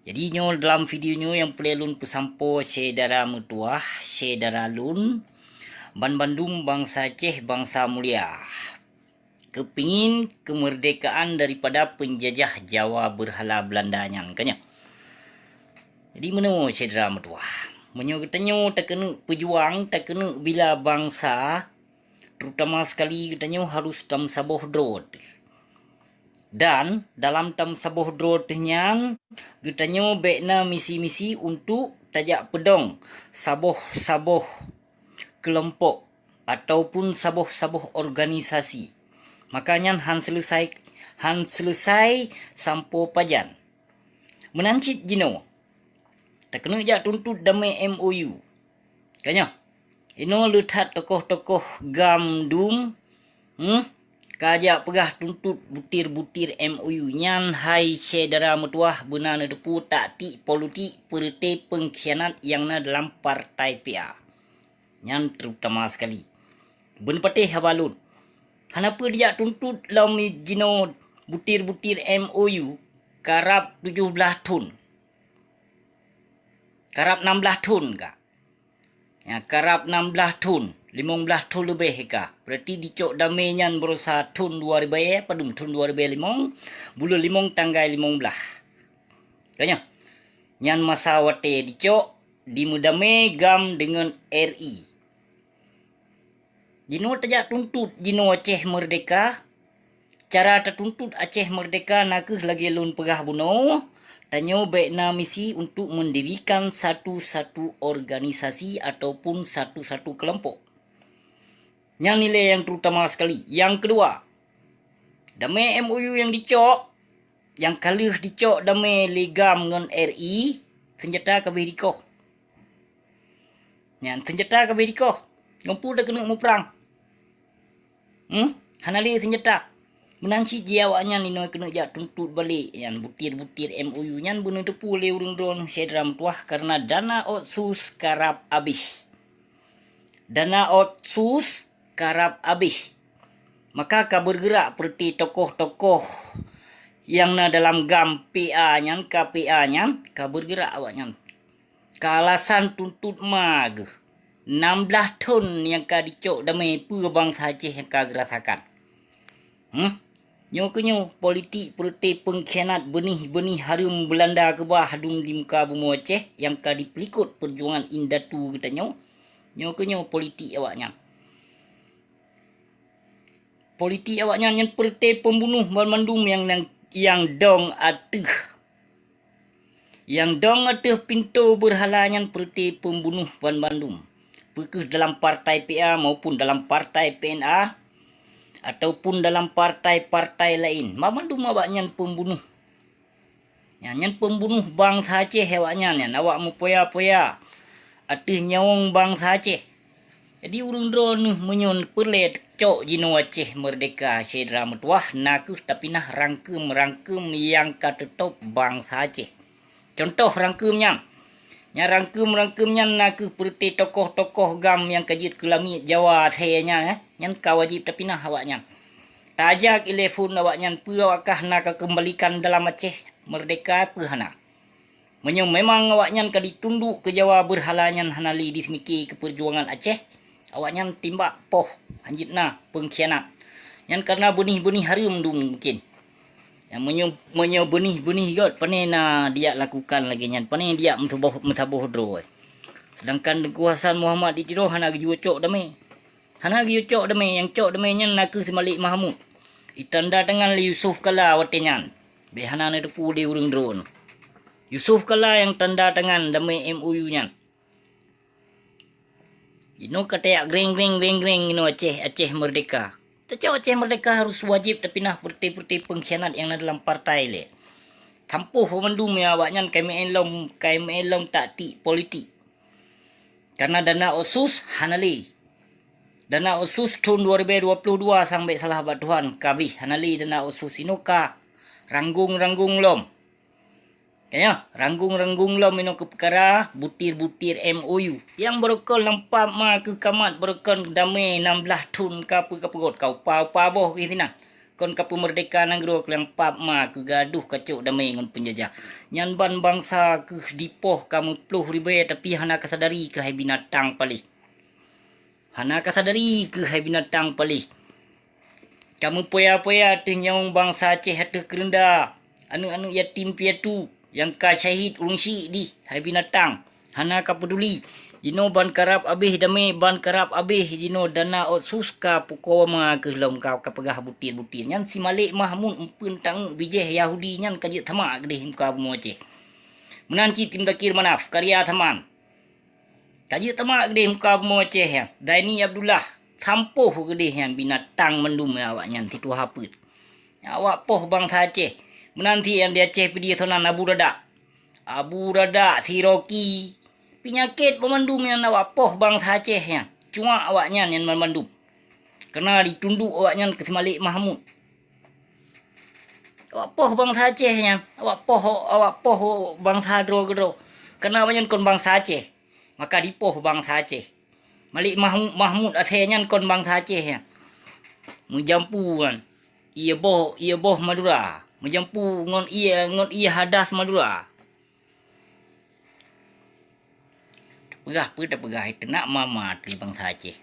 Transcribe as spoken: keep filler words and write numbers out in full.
Jadi nyoe dalam video nyoe nyang peureulée lôn peusampoe syedara meutuwah, syedara lôn, banbandum bansa Aceh bansa mulia. Keupingin keumeurdekaan daripada peunjajah Jawa beurhala Beulanda nyan, ka nyoe. Jadi meunoe syedara meutuwah, meunyoe geutanyoe takeuneuk peujuang, takeuneuk bila bansa, terutama sekali geutanyoe harus tameusaboh droe teuh. Dan dalam tameusaboh droe teuh nyan, geutanyoe bék na misi-misi untuk tajak peudong saboh-saboh keulompok ataupun saboh-saboh organisasi. Maka nyan han seuleusai, han seuleusai sampoe pajan. Meunan cit jinoe, takeuneuk jak tuntot damé M O U. Ka nyoe, inoe le that tokoh-tokoh GAM dum, hmm, ka jak peugah tuntot butir-butir M O U nyan, hai syedara meutuwah, beuna neuteupeue taktik politik peureuté peungkhianat nyang na dalam partai P A. Nyan terutama sekali. Beuneupateh haba lôn. Hana peue dijak tuntot lom jinoe butir-butir M O U karab tujoh blaih thon. Karab nam blaih thon ka. Ya, karab nam blaih thon, limong blaih thon leubeh ka. Berarti dicok damé nyan baroesa thon dua ribèe, padum thon dua ribèe limong, buleuen limong tanggai limong blaih. Ka nyoe, nyan masa watée dicok, dimeudamé GAM deungon R I. Jinoe tajak tuntot jinoe Aceh Meurdeka. Cara tatuntot Aceh Meurdeka na kheueh lagée lôn peugah bunoe, tanyoe bék na misi untuk meundirikan satu-satu organisasi ataupun satu-satu keulompok. Nyan nilai nyang terutama sekali. Nyang keudua, damé M O U nyang dicok, nyang ka lheueh dicok damé lé GAM ngon R I, seunjata ka abéh dikoh. Nyan seunjata ka abéh dikoh. Ngon peue takeuneuk muprang? Hmm? Hana lé seunjata. Meunan cit jih awaknyan inoe keuneuk jak tuntot balek nyan butir-butir M O U nyan beuneuteupeue lé ureuëng droeneueh syedara meutuwah, kareuna dana otsus karab abéh. Dana otsus karab abéh. Maka ka beurgeurak peureuté tokoh-tokoh nyang na dalam GAM P A nyan, K P A nyan, ka beurgeurak awaknyan. Ka alasan tuntot ma geuh. Nam blaih thon nyang ka dicok damé peue bansa Aceh nyang ka geurasakan. Hmm? Nyoe keuh nyoe politik peureuté peungkhianat beunih-beunih hareuem Beulanda keubah dum di muka bumoe Aceh nyang ka dipeulikot peujuangan indatu geutanyoe. Nyoe keuh nyoe politik awaknyan. Politik awaknyan nyan peureuté peumbunoh banmandum nyang, nyang, nyang dong ateueh. Nyang dong ateueh pintoe beurhala nyan peureuté peumbunoh banmandum. Peu kheueh dalam partai P A maupun dalam partai P N A, ataupun dalam partai-partai laén, banmandum awaknyan peumbunoh. Nyan, nyan peumbunoh bansa Aceh awaknyan nyan, awak meupoya-poya ateueh nyawöng bansa Aceh. Jadi ureuëng droeneueh meunyoe peureulée cok jinoe Aceh Meurdeka syedara meutuwah na kheueh tapinah rangkeum-rangkeum nyang ka teutôb bansa Aceh. Cuntoh rangkeum nyan. Nyan rangkeum-rangkeum nyan na kheueh peureuté tokoh-tokoh GAM nyang ka jeuet keu lamiet Jawa asée nyan, eh. Nyan ka wajéb tapinah awaknyan. Tajak ilée phon awaknyan peue awak kah na ka keumbalikan dalam Aceh Meurdeka peue hana. Meunyoe memang awaknyan ka ditundok keu Jawa beurhala nyan hana lé diseumiké keu peujuangan Aceh, awaknyan timbak poh hanjeuet na peungkhianat. Nyan kareuna beunih-beunih hareuem dum mungken. Nyang meunyoe, meunyoe beunih-beunih göt, pane na dijak lakukan lagée nyan, pane dijak meusaboh, meusaboh droe. Seudangkan Teungku Hasan Muhammad di Tiro hana geujeuet cok damé. Hana geuyue cok damé, nyang cok damé nyan na kheueh si Malik Mahmud. Itanda tangan lé Yusuf Kala watée nyan. Bék hana neuteupeue lé ureuëng droeneueh. Yusuf Kala nyang tanda tangan damé M O U nyan. Inoe ka tajak greng-greng, greng-greng inoe Aceh, Aceh Meurdeka. Tacok Aceh Meurdeka harus wajéb tapinah peureuté-peureuté peungkhianat nyang na dalam partai lé. Tampôh banmandum nyang awaknyan ka meu'en lom, ka meu'en lom taktik politik. Kareuna dana otsus hana lé. Dana otsus thon dua ribèe dua ploh dua sang bék salah bak Tuhan ka abéh hana lé dana otsus inoe ka ranggong-ranggong lom. Ka nyoe, ranggong-ranggong lom inoe keu peukara butir-butir M O U. Nyang beureukoh lam pap ma keuh kamat beureukoh damé nam blaih thon ka peu ka peugot ka upa-upa boh keuh sinan. Kon ka peumeurdeka nanggroe keuliang pap ma keu gadoh kacok damé ngon peunjajah. Nyan ban bansa keuh dipoh ka meuploh ribée, tapi hana kasadari keuhai binatang paléh. Hana kasadari keuhai binatang paléh. Ka meupoya-poya ateueh nyawöng bansa Aceh ateueh keureunda, aneuëk-aneuëk yatim piatu nyang ka syahid ureuëng syik dih hai binatang. Hana kapeuduli. Jinoe ban karab abéh damé, ban karab abéh jinoe dana otsus ka pukoe ma keuh lom ka, kapeugah butir-butir. Nyan si Malik Mahmud eumpeuen tangeuk bijéh Yahudi nyan ka jeuet tamak keudeh muka bumoe Aceh. Meunan cit Tim Zakir Manaf, karya Saman. Ka jeuet tamak keudeh muka bumoe Aceh nyan. Zaini Abdullah, sampôh keudeh nyan binatang mandum awaknyan situha peuet. Awak poh bansa Aceh. Meunan cit nyang di Aceh Pidie Sonan Abu Radak. Abu Radak, si Rocky, peunyakét banmandum nyan awak poh bansa Aceh nyan. Cuak awaknyan nyan banmandum. Keureuna ditunduk awaknyan keu si Malik Mahmud. Awak poh bansa Aceh nyan, awak poh, awak poh bansa droe keudroe. Keureuna awaknyan kon bansa Aceh, maka dipoh bansa Aceh. Malik Mahmud, Mahmud asée nyan kon bansa Aceh nyan. Meujampu ngon ié boh, ié boh Madura. Meujampu ngon ié, ngon ié hadas Madura. Peugah peue tapeugah, teunak mama teuh bansa Aceh.